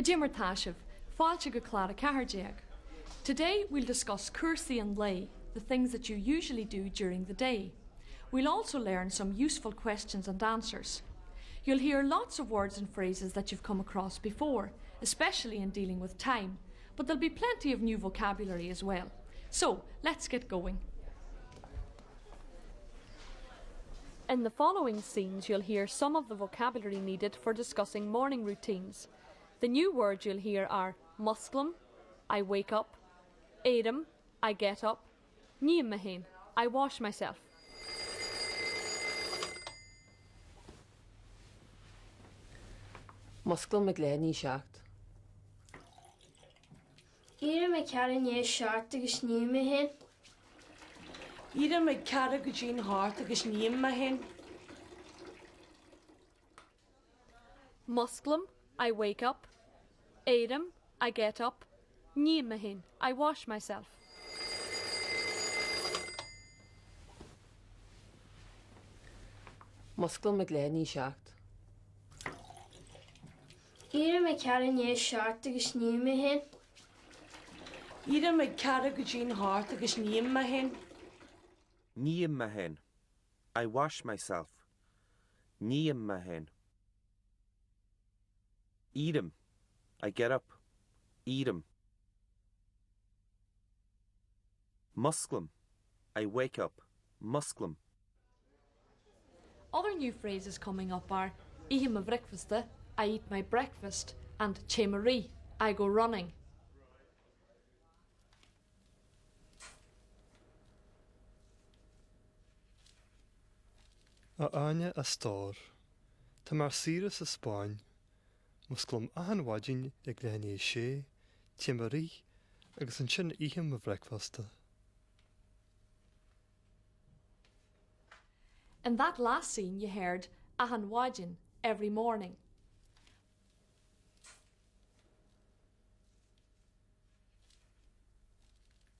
Goidé mar tá sibh, fáilte go clár 14. Today we'll discuss cúrsaí an lae, the things that you usually do during the day. We'll also learn some useful questions and answers. You'll hear lots of words and phrases that you've come across before, especially in dealing with time, but there'll be plenty of new vocabulary as well. So, let's get going. In the following scenes, you'll hear some of the vocabulary needed for discussing morning routines. The new words you'll hear are Musclaim, I wake up, Éirím, I get up, Ním mé féin, I wash myself. Musclaim ag leath i ndiaidh a 7. Éirím ag ceathrú i ndiaidh a 7 agus ním mé féin. Éirím ag ceathrú go dtí'n hocht agus ním mé féin. Musclaim, I wake up. Éirím, I get up. Ním mé féin, I wash myself. Musclaim ag leath i ndiaidh a 7. Éirím ag ceathrú i ndiaidh a 7 agus ním mé féin. Éirím ag ceathrú go dtí'n hocht agus ním mé féin. Ním mé féin. I wash myself. Ním mé féin. Éirím. I get up. Éirím. Musclaim. I wake up. Musclaim. Other new phrases coming up are Ithim mo bhricfeasta, I eat my breakfast, and Téim ag rith, I go running. A Áine, a stór. Tá mé ar saoire sa Spáinn. Musclaim achan mhaidin ag leath i ndiaidh a sé, téim ag rith agus ansin ithim mo bhricfeasta. In that last scene you heard achan mhaidin, every morning.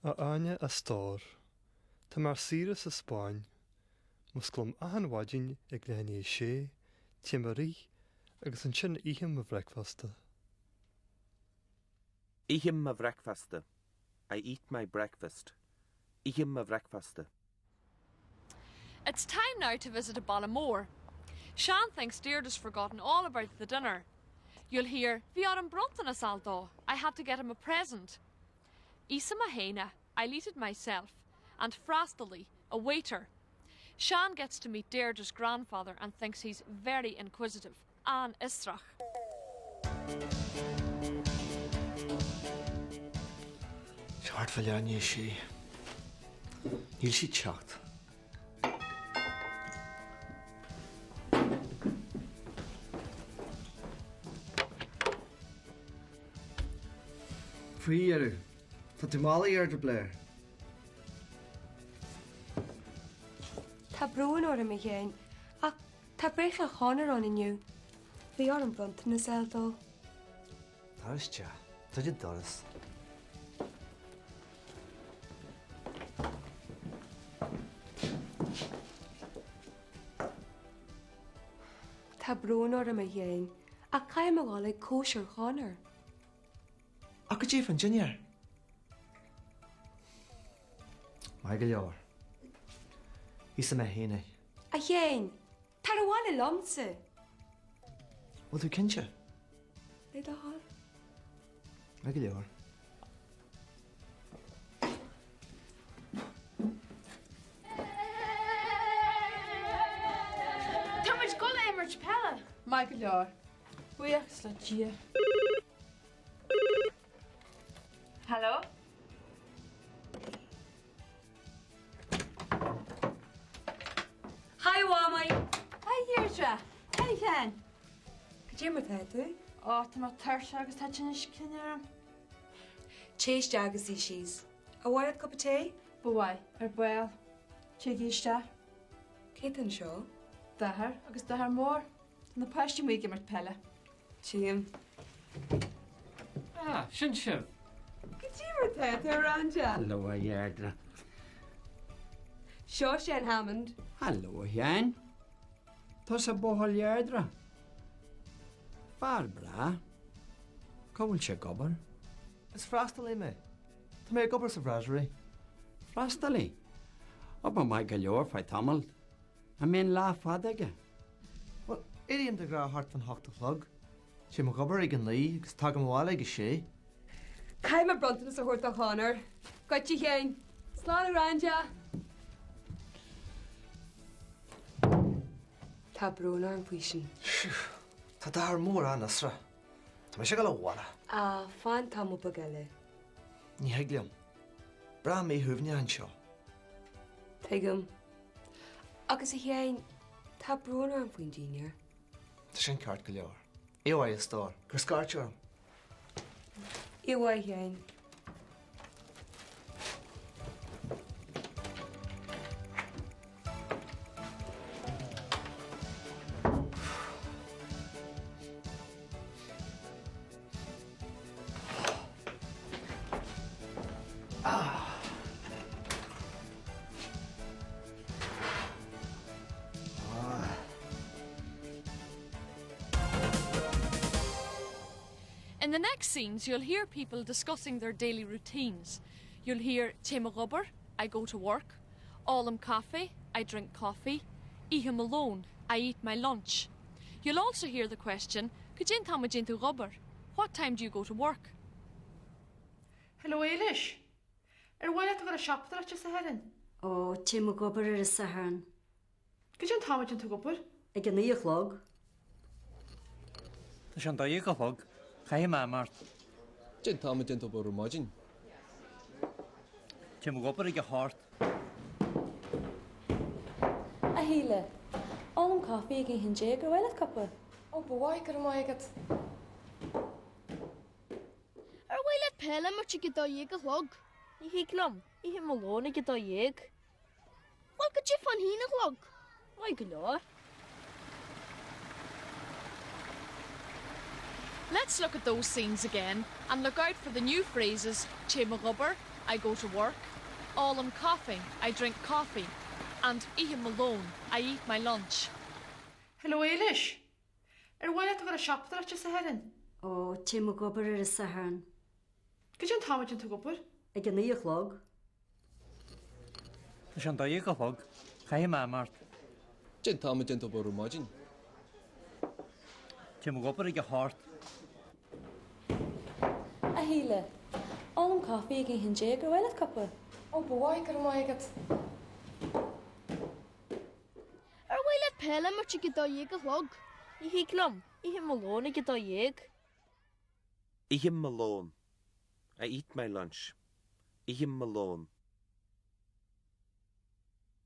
A Áine, a stór. Tá mé ar saoire sa Spáinn. Musclaim achan mhaidin ag leath i ndiaidh a sé, téim ag rith agus ansin ithim mo bhricfeasta. Ithim mo bhricfeasta. I eat my breakfast. Ithim mo bhricfeasta. It's time now to visit a Baile Mór. Seán thinks Deirdre's forgotten all about the dinner. You'll hear, Bhí orm bronntanas a fháil dó, I had to get him a present. Íosfaidh mé féin é, I'll eat it myself, and freastalaí, a waiter. Seán gets to meet Deirdre's grandfather and thinks he's very inquisitive, an-fhiosrach. Thart fá leath i ndiaidh a sé. Níl sí ag teacht. Faoi dheireadh. Tá tú mall, a Dheirdre Blair. Tá brón orm, a Sheáin, ach tá breithlá Chonor ann inniu. Bhí orm bronntanas a fháil dó. Tar isteach. Druid an doras. Tá brón orm, a Sheáin, ach caithfidh mé a dhul ag cóisir Chonor. Ach cad é faoin dinnéar? Maith go leor. Íosfaidh mé féin é. A Sheáin! Tar abhaile liomsa! Bhfuil tú cinnte? Le do thoil. Maith go leor. Tá muid ag dul a imirt peile. Maith go leor. Buíochas le Dia. Hello? Hi, a Mhamaí! Hi, Deirdre! Hi, a Sheáin! Cad é mar tá tú? Ó, tá mé tuirseach agus tá tinneas cinn orm. Téigh isteach agus suigh síos. Ar mhaith leat cupa tae? Ba mhaith, ar ball. Téigí isteach. Cé atá anseo? D'athair agus d'athair mór. Tá na páistí amuigh ag imirt peile. Tchím. Ah, sin sibh. Cad é mar tá tú, a Ranja? Hello, a Dheirdre. Seo Seán Hammond. Hello, a Sheáin. Tusa buachaill Dheirdre. Fear breá. Cá bhfuil sé ag obair? Is freastalaí mé. Tá mé ag obair sa bhrasserie. Freastalaí? Obair maith go leor feadh tamaill. An mbíonn lá fada aige? Bhuel, éirím de ghnáth thart fán hocht a chlog. Téim ag obair ag a naoi agus tagaim abhaile ag a sé. Caithfidh mé bronntanas a thabhairt do Chonor. Goitse a Sheáin. Slán a Ghraindea! Tá brón orm faoi sin. Tá d'athair mór an-fhiosrach. Tá mise ag dul abhaile. Ah, fan tamall beag eile. Ní thig liom. Breá míshuaimhneach anseo. Tuigim. Agus a Sheáin, tá brón orm faoin dinnéar. Tá sin ceart go leor. Oíche mhaith a stór. Cuir scairt orm. Oíche mhaith a Sheáin. In the next scenes, you'll hear people discussing their daily routines. You'll hear Téim ag obair, I go to work, Ólaim caife, I drink coffee, Ithim mo lón, I eat my lunch. You'll also hear the question, Cad é an t-am a dtéann tú ag obair? What time do you go to work? Hello Éilis! Ar mhaith leat a dhul ag siopadóireacht Dé Sathairn? Ó, téim ag obair ar an Satharn. Cad é an t-am a dtéann tú ag obair? Ag a naoi a chlog. Tá sé an dó dhéag a chlog. Caithfidh mé imeacht. Cad é an t-am a dtéann tú ag obair ar maidin. Téim ag obair ag a hocht. A Shíle, ólaim caife ag a haon déag, ar mhaith leat cupa? Ó, ba mhaith, go raibh maith agat. Ar mhaith leat peil a imirt ag a dó dhéag a chlog? Ní thig liom, ithim mo lón ag a dó dhéag. Bhuel, cad é fán haon a chlog? Maith go leor. Let's look at those scenes again and look out for the new phrases Téim ag obair, I go to work, Ólaim caife, I drink coffee, and Ithim mo lón, I eat my lunch. Hello Éilis! Ar mhaith leat a dhul ag siopadóireacht Dé Sathairn? Ó, téim ag obair ar an Satharn. Cad é an t-am a dtéann tú ag obair? Ag a naoi a chlog. Tá sé an dó dhéag a chlog. Caithfidh mé imeacht. Cad é an t-am a dtéann tú ag obair ar maidin. Téim ag obair ag a hocht. A Shíle, ólaim caife ag a haon déag, ar mhaith leat cupa? Ó, ba mhaith, go raibh maith agat. Ar mhaith leat peil a imirt ag a dó dhéag a chlog? Ní thig liom, ithim mo lón ag a dó dhéag. Ithim mo lón. I eat my lunch. Ithim mo lón.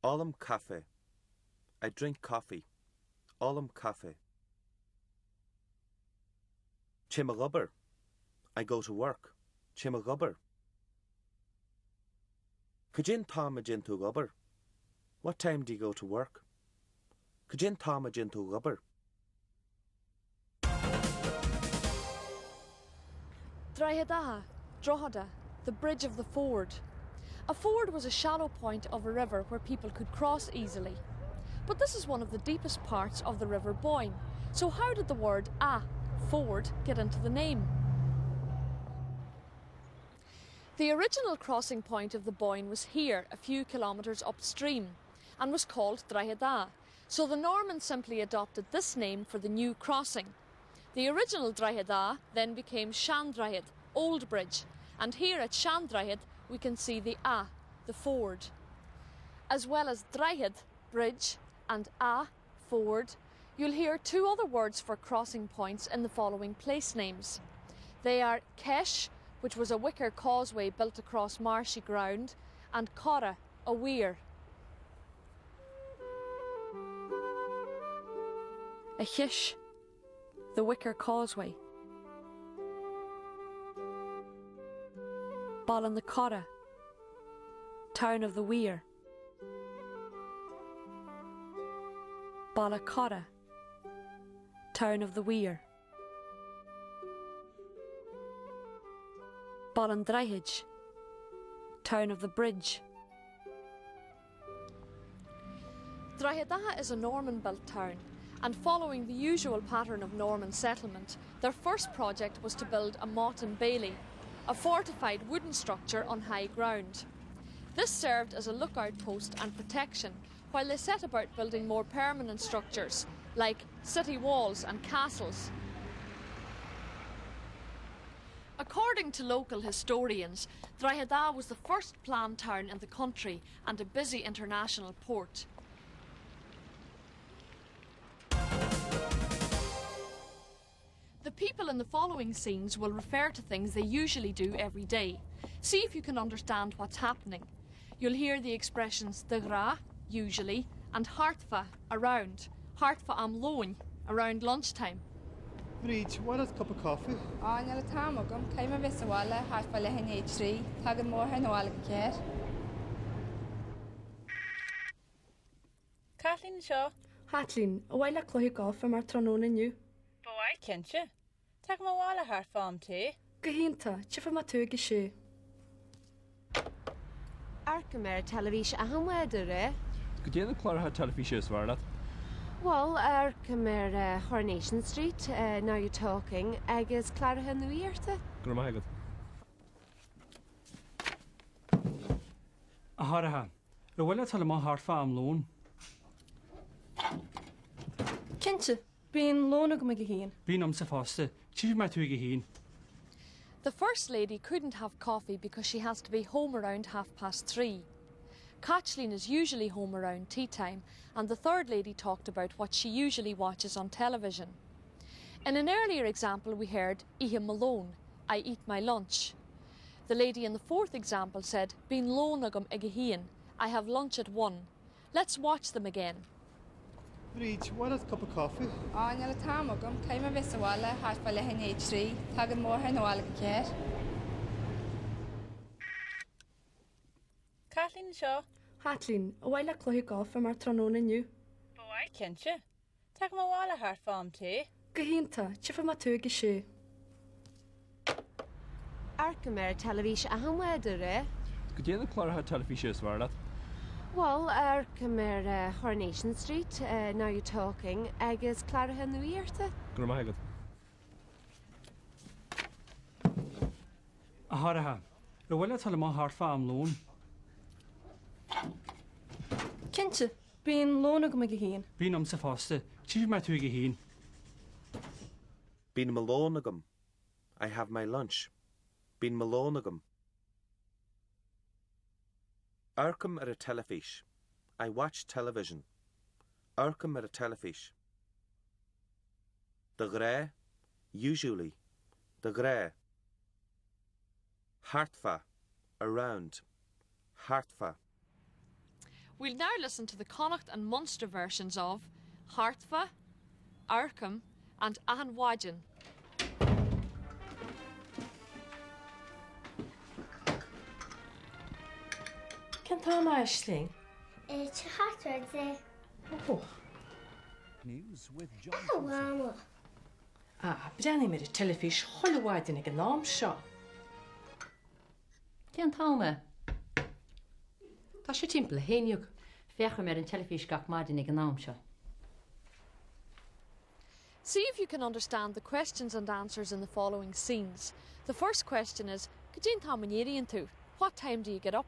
Ólaim caife. I drink coffee. Ólaim caife. Téim ag obair. I go to work. Téim ag obair. Cad é an t-am a dtéann tú ag obair? What time do you go to work? Cad é an t-am a dtéann tú ag obair? Droichead Átha, Drogheda, the bridge of the ford. A ford was a shallow point of a river where people could cross easily. But this is one of the deepest parts of the River Boyne, so how did the word a ford get into the name? The original crossing point of the Boyne was here, a few kilometres upstream, and was called Droichead Átha, so the Normans simply adopted this name for the new crossing. The original Droichead Átha then became Sean-Droichead, Old Bridge, and here at Sean-Droichead we can see the A, the ford. As well as Droichead, bridge, and A, ford, you'll hear two other words for crossing points in the following place names. They are Kesh, which was a wicker causeway built across marshy ground, and Cora, a weir. A chish, the wicker causeway. Baile na Cora, town of the weir. Baile Cora, town of the weir. Baile an Droichid, town of the bridge. Droichead Átha is a Norman-built town. And following the usual pattern of Norman settlement, their first project was to build a motte and bailey, a fortified wooden structure on high ground. This served as a lookout post and protection while they set about building more permanent structures, like city walls and castles. According to local historians, Droichead Átha was the first planned town in the country and a busy international port. The people in the following scenes will refer to things they usually do every day. See if you can understand what's happening. You'll hear the expressions de ghnáth, usually, and thart fá, around, thart fá am lóin, around lunchtime. Bríd, Ar mhaith leat cupa caife? Á, níl an t-am agam, caithfidh mé bheith sa bhaile thart fá leath i ndiaidh a 3, tagann mo mháthair 'na bhaile ag a ceathair. Caitlín anseo. Caitlín, Ar mhaith leat cluiche gailf a imirt tráthnóna inniu? Ba mhaith, cinnte. Tagaim abhaile thart fá am tae. Go hiontach, tchífidh mé tú ag a sé. Amharcaim ar an teilifís achan mhaidin, eh? Cad é na cláracha teilifíse is fearr leat? Bhuel, amharcaim ar Coronation Street, Now You're Talking agus cláracha nuachta. Go raibh maith agat. A Shorcha, ar mhaith leat dul amach thart fá am lóin? Cinnte! Bíonn lón agam ag a haon. Bíonn agamsa fosta. Tchífidh mé tú ag a haon. The First Lady couldn't have coffee because she has to be home around half past 3. Caitlín is usually home around tea time and the third lady talked about what she usually watches on television. In an earlier example we heard Ithim mo lón, I eat my lunch. The lady in the fourth example said Bíonn lón agam ag a haon, I have lunch at 1. Let's watch them again. Bríd, Ar mhaith leat cupa caife? Á, níl an t-am agam, caithfidh mé bheith sa bhaile thart fá leath i ndiaidh a 3, tagann mo mháthair 'na bhaile ag a ceathair. Caitlín anseo. Caitlín, Ar mhaith leat cluiche gailf a imirt tráthnóna inniu? Ba mhaith, cinnte. Tagaim abhaile thart fá am tae. Go hiontach, tchífidh mé tú ag a sé. Amharcaim ar an teilifís achan mhaidin, eh? Cad é na cláracha teilifíse is fearr leat? Bhuel, amharcaim ar Coronation Street, Now You're Talking agus cláracha nuachta. Go raibh maith agat. A Shorcha, ar mhaith leat dul amach thart fá am lóin? Cinnte! Bíonn lón agam ag a haon. Bíonn agamsa fosta. Tchífidh mé tú ag a haon. Bíonn mo lón agam. I have my lunch. Bíonn mo lón agam. Amharcaim ar an teilifís. I watch television. Amharcaim ar an teilifís. De ghnáth, usually. De ghnáth. Thart fá, around. Thart fá. We'll now listen to the Connacht and Munster versions of Thart fá, Amharcaim and Achan Mhaidin. Cén t-am é, Aisling? Thart ar 10. Ó. A Mhama. Ah, breathnaím ar an teilifís chuile mhaidin ag an am seo. Cén t-am é? Tá sé timpeall a haon dhéag. Féachaim ar an teilifís gach maidin ag an am seo. See if you can understand the questions and answers in the following scenes. The first question is, Cad é an t-am a n-éiríonn tú? What time do you get up?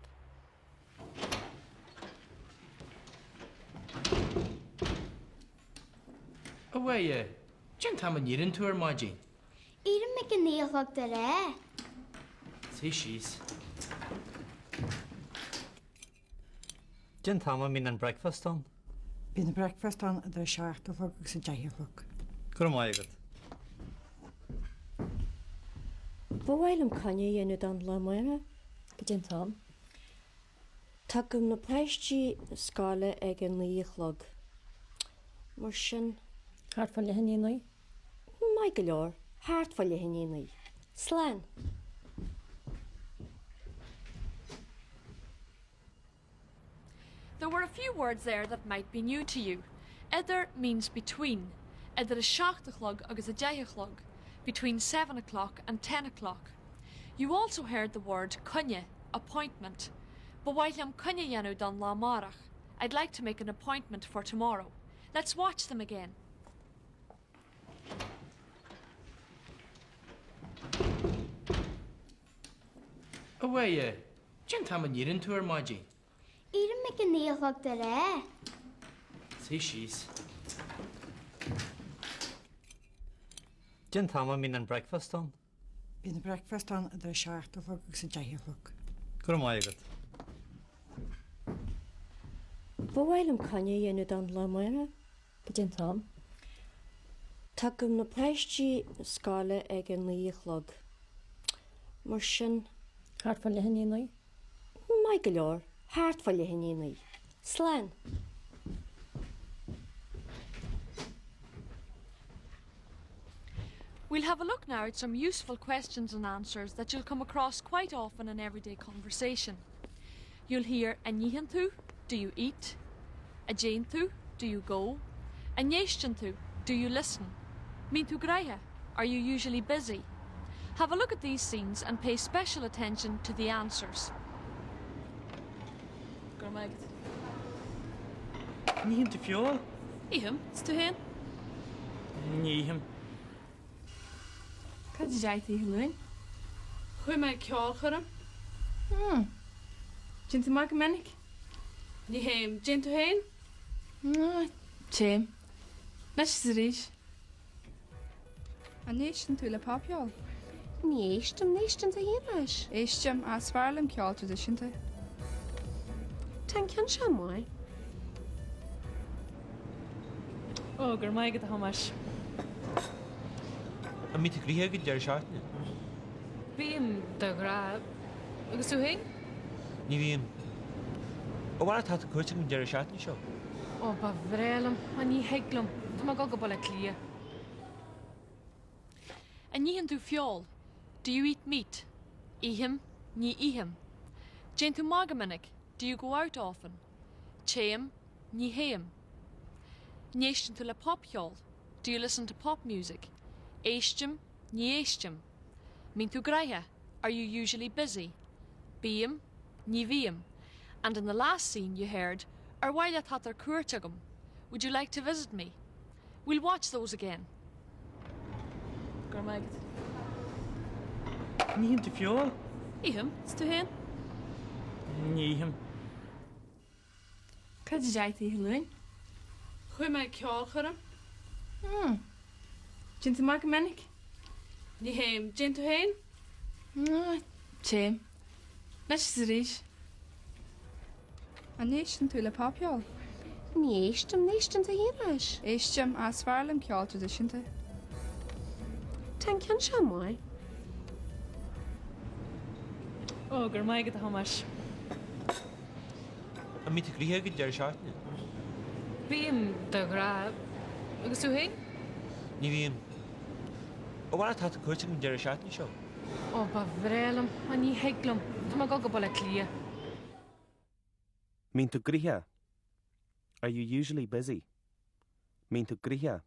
A Mháire, cén t-am a n-éiríonn tú ar maidin? Éirím ag a 9 a chlog de ghnáth. Suigh síos. Cén t-am a mbíonn an bricfeasta ann? Bíonn an bricfeasta ann idir a 7 a chlog agus a 10 a chlog. Go raibh maith agat. Ba mhaith liom coinne a dhéanamh don lá amárach. Cad é an t-am? Tagann na páistí na scoile ag a 9 a chlog. Mar sin. Thart fá leath i ndiaidh a 9? Maith go leor, thart fá leath i ndiaidh a 9. Slán! There were a few words there that might be new to you. Idir means between. Idir a seacht a chlog agus a deich a chlog, between 7 o'clock and 10 o'clock. You also heard the word coinne, appointment. Ba mhaith liom coinne a dhéanamh don lá amárach. I'd like to make an appointment for tomorrow. Let's watch them again. Mháire, cén t-am a n-éiríonn tú ar maidin? Éirím ag a naoi a chlog de ghnáth. Suigh síos. Cén t-am a mbíonn an breakfast ann? Bíonn an breakfast ann idir a seacht a chlog agus a deich a chlog. Go raibh maith agat. Ba mhaith liom coinne a dhéanamh don lá amárach. Cad é an t-am? Tagann na páistí scoile ag a naoi a chlog. Mar sin. Thart fá leath i ndiaidh a naoi. Maith go leor, thart fá leath i ndiaidh a naoi. Slán! We'll have a look now at some useful questions and answers that you'll come across quite often in everyday conversation. You'll hear an itheann tú, do you eat? An dtéann tú, do you go? An éisteann tú, do you listen? Mbíonn tú gnoitheach, are you usually busy? Have a look at these scenes and pay special attention to the answers. Go raibh maith agat. An itheann tú feoil? Ithim, is tú féin? Ní ithim. Cad a deir tú oíche Luain? Chuaigh mé ag ceolchoirm. Hmm. Téann tú amach go minic? Ní théim. Dtéann tú féin? Téim. Anois is arís. An éisteann tú le popcheol? Ní éistim, an éisteann tú féin leis? Éistim, ach is fearr liom ceol traidisiúnta. Tá an ceann seo maith. Ó, go raibh maith agat, a Thomáis. An mbíonn tú gnoitheach ag an deireadh seachtaine? Bím, de ghnáth. Agus tú féin? Ní bhím. Ar mhaith leat teacht ar cuairt agam an deireadh seachtaine seo? Ó, ba bhreá liom, ach ní thig liom. Tá mé ag dul go Baile Átha Cliath. An itheann tú feoil? Do you eat meat? Ithim, ní ithim. Téann tú amach go minic? Do you go out often? Téim, ní théim. An éisteann tú le popcheol? Do you listen to pop music? Éistim, ní éistim. Mbíonn tú gnoitheach? Are you usually busy? Bím, ní bhím. And in the last scene you heard, Ar mhaith leat teacht ar cuairt agam? Would you like to visit me? We'll watch those again. Go raibh maith agat. An itheann tú feoil? Ithim, is tú féin? Ní ithim. Cad a deir tú oíche Luain? Chuaigh mé ag ceolchoirm. Hmm. Téann tú amach go minic? Ní théim. Dtéann tú féin? Téim. Anois is arís. An éisteann tú le popcheol? Ní éistim, an éisteann tú féin leis? Éistim, ach is fearr liom ceol traidisiúnta. Tá an ceann seo maith. Ó, go raibh maith agat, a Thomáis. An mbíonn tú gnoitheach ag an deireadh seachtaine? Bím, de ghnáth. Agus tú féin? Ní bhím. Ar mhaith leat teacht ar cuairt agam an deireadh seachtaine seo? Ó, ba bhreá liom, ach ní thig liom. Tá mé ag dul go Baile Átha Cliath. Mbíonn tú gnoitheach? Are you usually busy? Mbíonn tú gnoitheach?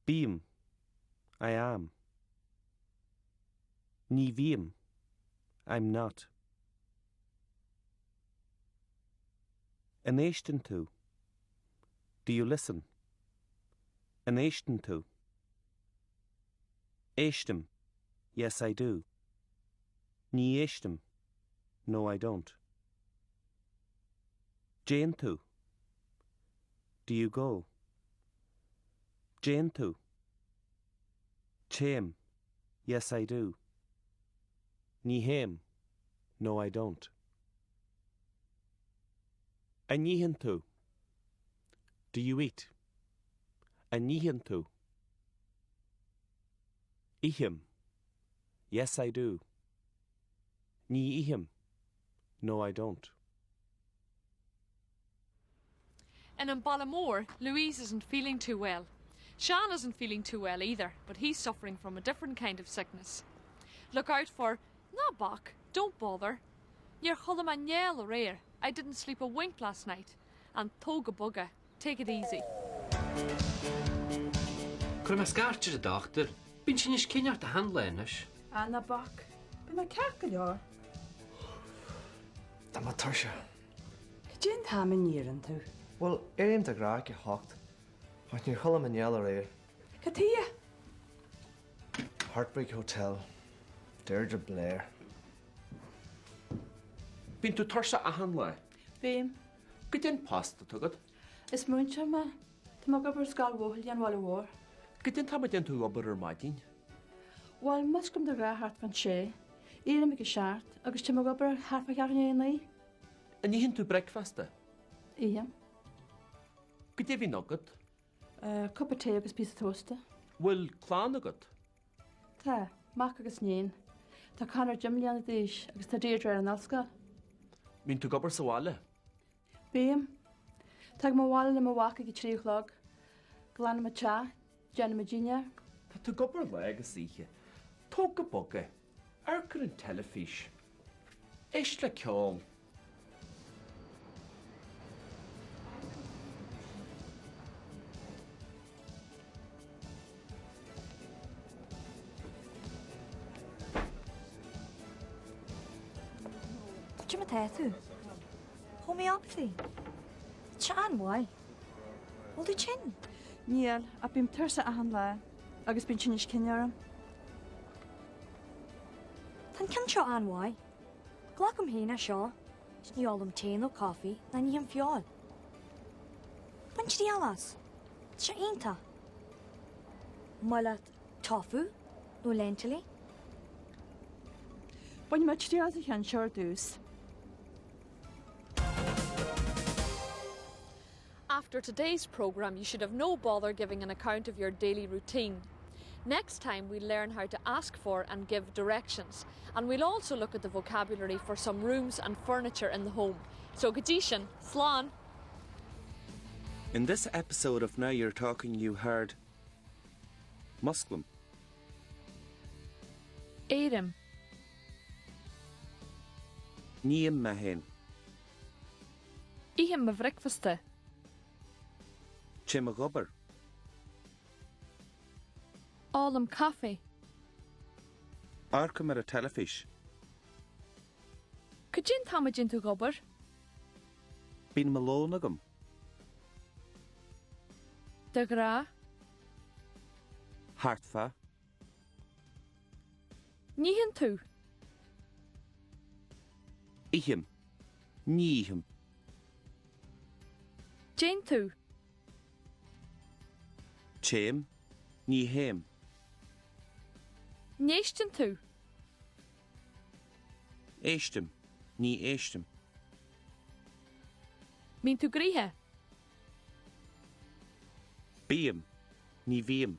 Bím. I am. Ní bhím. I'm not. An éisteann tú? Do you listen? An éisteann tú? Éistim. Yes, I do. Ní éistim. No, I don't. Dtéann tú? Do you go? Dtéann tú? Téim. Yes, I do. Ní théim. No, I don't. An itheann tú? Do you eat? An itheann tú? Ithim. Yes, I do. Ní ithim. No, I don't. In An Baile Mór, Louise isn't feeling too well. Sean isn't feeling too well either, but he's suffering from a different kind of sickness. Look out for Ná bac, don't bother. Níor chodlaigh mé néal aréir, I didn't sleep a wink last night, and tóg go bog é, take it easy. Chuir mé scairt ar an dochtúir. Bíonn sé níos cinneart achan lá anois. Á, ná bac. Beidh mé ceart go leor. Tá mé tuirseach. Cad é an t-am a n-éiríonn tú? Bhuel, éirím de ghnáth ag a hocht, ach níor chodlaigh mé néal aréir. Cad chuige? Heartbreak Hotel. Deirdre Blair. Bíonn tú tuirseach achan lá. Bím. Goidé an post atá agat? Is múinteoir mé. Tá mé ag obair i Scoil Bhóthair an Bhaile Mhóir. Goidé an t-am a dtéann tú ag obair ar maidin? Bhuel, músclaim de ghnáth thart fán sé, éirím ag a seacht agus téim ag obair thart fá cheathrú i ndiaidh a naoi. An itheann tú bricfeasta? Ithim. Goidé a bhíonn agat? Cupa tae agus píosa tósta. Bhfuil clann agat? Tá, mac agus iníon. Tá Conor 10 mbliana d'aois agus tá Deirdre ar an ollscoil. Mbíonn tú ag obair sa bhaile? Bím. Tagaim abhaile le mo mhac ag a 3 a chlog. Glanaim an teach, déanaim an dinnéar. Tá tú ag obair lá agus oíche. Tóg go bog é. Amharc ar an teilifís. Éist le ceol. Cad é mar atá tú? Homeopathy. Tá sé an-mhaith. Bhfuil tú tinn? Níl, ach bím tuirseach achan lá agus bíonn tinneas cinn orm. Tá an ceann seo an-mhaith. Glacaim féin é seo, is ní ólaim tae nó caife ná ní ithim feoil. Bain triail as. Tá sé iontach. An maith leat tofu nó lentilí? Bainfidh mé triail as an cheann seo ar dtús. After today's programme, you should have no bother giving an account of your daily routine. Next time, we'll learn how to ask for and give directions. And we'll also look at the vocabulary for some rooms and furniture in the home. So go dtí sin, slán! In this episode of Now You're Talking you heard Músclaim. Éirím. Ním mé féin. Ithim mo bhricfeasta. Téim ag obair. Ólaim caife. Amharcaim ar an teilifís. Cad é an t-am a dtéann tú ag obair? Bíonn mo lón agam. De ghnáth. Thart fá. An itheann tú. Ithim. Ní ithim. Téann tú. Téim. Ní théim. An éisteann tú. Éistim. Ní éistim. Mbíonn tú gnoitheach. Bím. Ní bhím.